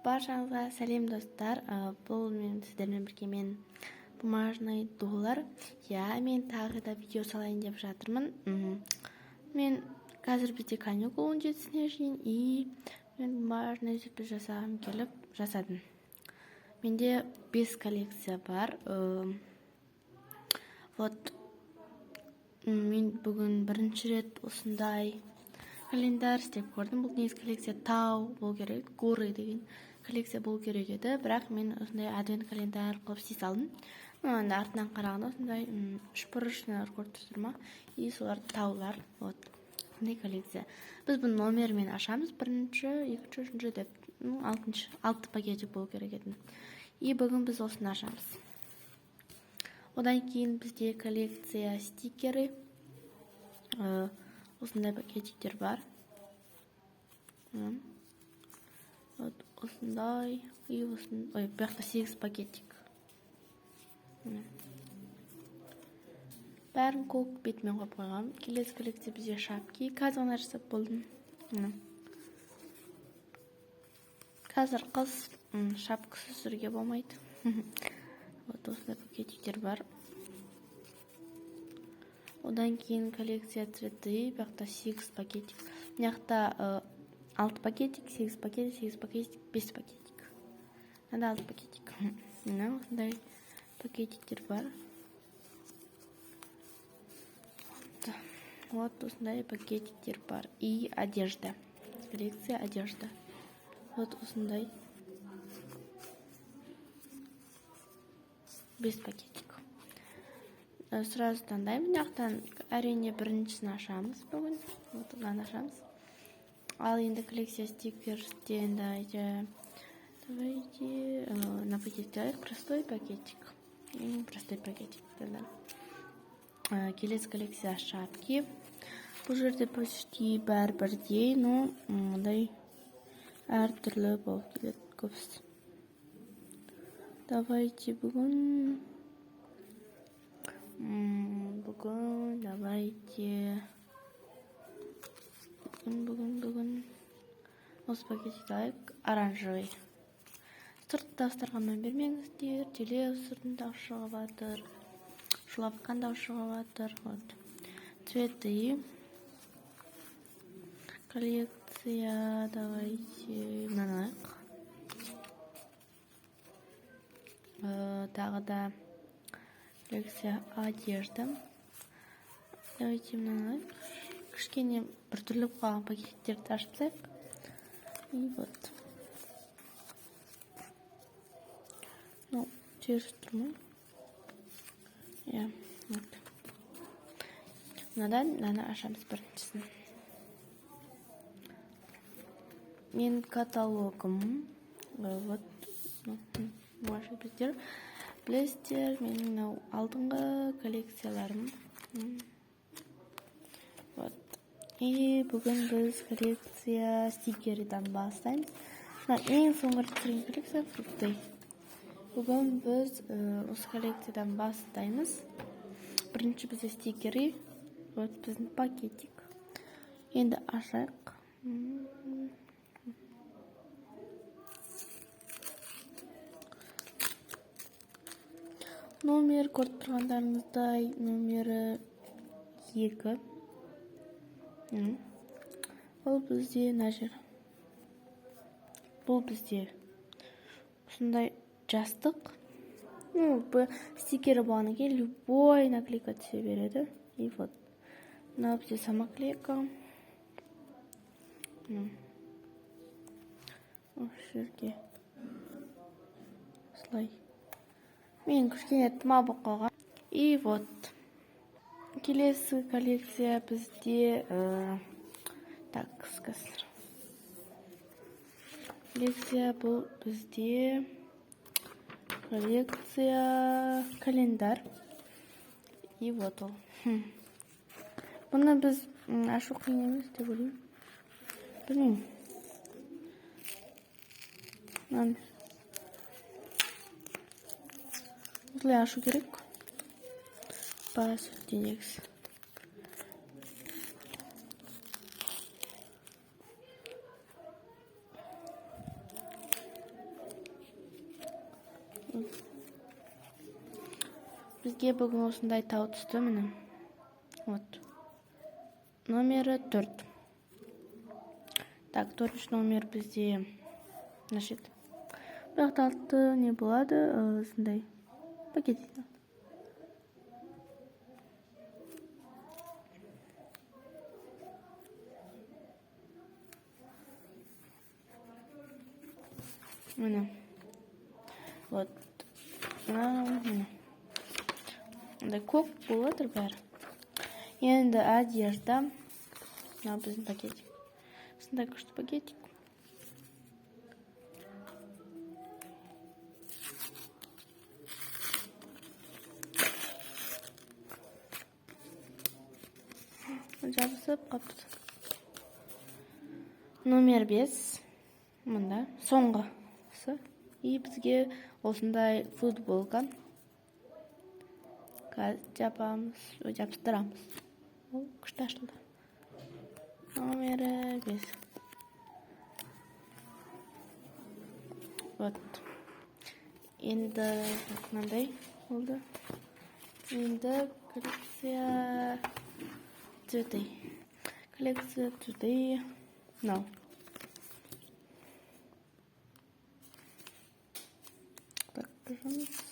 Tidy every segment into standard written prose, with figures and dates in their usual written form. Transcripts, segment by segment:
Баршаңызға сәлем, достар. Бұл мен сіздермен бірге мен бумажный доллар. Иә, мен тағы да видео салайын деп жатырмын. Мен қазір бізде каникул 17-сіне шейін, и мен бумажный сюрприз жасағым келіп жасадым. Менде 5 коллекция бар. Вот мен бүгін бірінші рет осындай календарь істеп көрдім. Бұл негізі коллекция тау болу керек, горы деген коллекция болу керек еді, бірақ мен осындай адвент календарь қылып істей салдым. Енді артынан қарағанда осындай үшбұрыш көріп тұрсыздар ма, и солар таулар. Вот осындай коллекция. Біз бұны номермен ашамыз: бірінші, екінші, үшінші деп, алтыншы, алты пакетик болу керек еді. И бүгін біз осыны ашамыз. Одан кейін бізде коллекция стикеры, осындай пакетиктер бар. Вот осындай и ой, бұл жақта сегіз пакетик. Бәрін көк бетімен қойып қойғанмын. Келесі коллекция бізде шапки. Қазір ғана жасап болдым. Қазір қыс, шапкасыз жүруге болмайды. Вот осындай пакетиктер бар. Одан кейін коллекция цветы. Бұл жақта сегіз пакетик, мына жақта алты пакетик, сегіз пакетик, сегіз пакетик, бес пакетик, мынада алты пакетик. Мына осындай пакетиктер бар. Вот осындай пакетиктер бар. И одежда, коллекция одежда. Вот осындай бес пакетик. Сразу таңдаймын мына жақтан, әрине, біріншісін ашамыз бүгін. Вот мынаны ашамыз. Ал енді коллекция стикерстен давайте, давайте на пакетик алайық, простой пакетик, ең простой пакетик. Келесі коллекция шапки. Бұл жерде почти бәрі бірдей, но мындай әртүрлі болып келеді көбісі. Давайте бүгін давайте бүгін осы пакетикті алайық, оранжевый. Сырт дауыстарға мән бермеңіздер, телевизордың дауысы шығып жатыр, шулап жатқан дауыс шығып жатыр. Вот цветы коллекция. Давайте мынаны алайық. Тағы да коллекция одежда. Давайте мынаны алайық. Кішкене біртүрлі болып қалған пакеттерді ашып тастайық. И вот, ну, теріс тұр ма? Иә, вот мынадан мынаны ашамыз біріншісін. Мен каталогым вот біздер білесіздер, менің мынау алдыңғы коллекцияларым. Вот, и бүгін біз коллекция стикердан бастаймыз. Мына ең соңғы түсірген коллекция фрукты. Бүгін біз осы коллекциядан бастаймыз. Бірінші бізде стикеры. Вот біздің пакетик. Енді ашайық. Номер көріп тұрғандарыңыздай, номері 2. Ол бізде мына жер. Бұл бізде осындай жастық. Ну, стикері болғаннан кейін любой наклейка түсе береді. И вот мынау бізде самоклейка. Осы жерге осылай. Мен кішкене тыма болып қалған. И вот келесі коллекция бізде, так, қазір коллекция, бұл бізде коллекция календарь. И вот ол. Бұны біз ашу қиын емес деп ойлаймын, білмеймін. Мынаны осылай ашу керек по сути негізі. Бізге бүгін осындай тау түсті, міне. Вот. Номері 4. Так, 4-ші номер бізде, значит, бұл жақта 6 не болады, осындай пакет. Міне. Вот. Міне. Мындай көк болып жатыр бәрі. Енді одежда. Мынау біздің пакетик. Осындай күшті пакетик. Жабысып қапты. Номер 5. Мында соңғысы. И бізге осындай футболка. Қазір жабамыз, жабыстырамыз. Ол күшті ашылды. Номері 5. Вот. Енді мынандай болды. Енді коллекция цветы. Коллекция цветы. Мынау. Так, пожалуйста.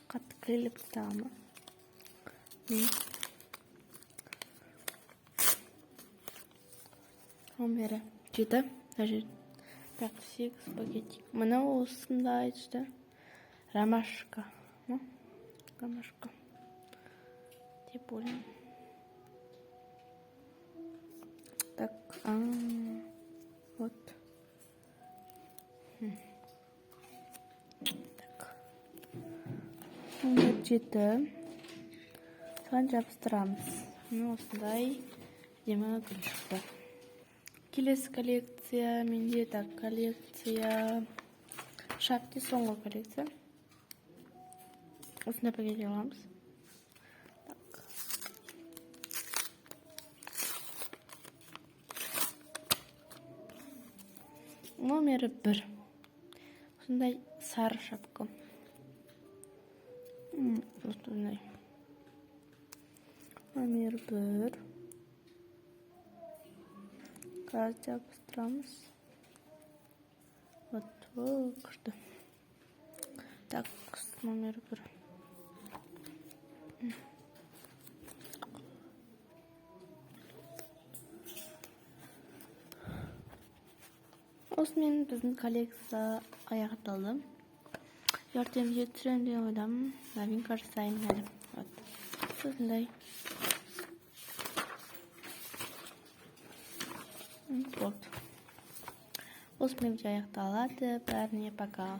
Қатты клейлеп тастаған ба? Номері 7. Даже так, 8 пакетик. Мынау осындай түсті. Ромашка. Ромашка. Деп ойлаймын. Так, вот. Так. Номер 7. Соған жабыстырамыз. Міне осындай әдемі гүл шықты. Келесі коллекция менде, так, коллекция шапки, соңғы коллекция. Осындай пакет аламыз. Так. Номері 1. Осындай сары шапка. Осындай. Номер 1. Қазір жабыстырамыз. Вот, күшті. Так, номер 1. Осымен біздің коллекция аяқталды. Ертең видео түсіремін деген ойдамын. Новинка жасаймын әлі. Вот. Осындай. Вот. Осымен видео аяқталады. Бәріне пока.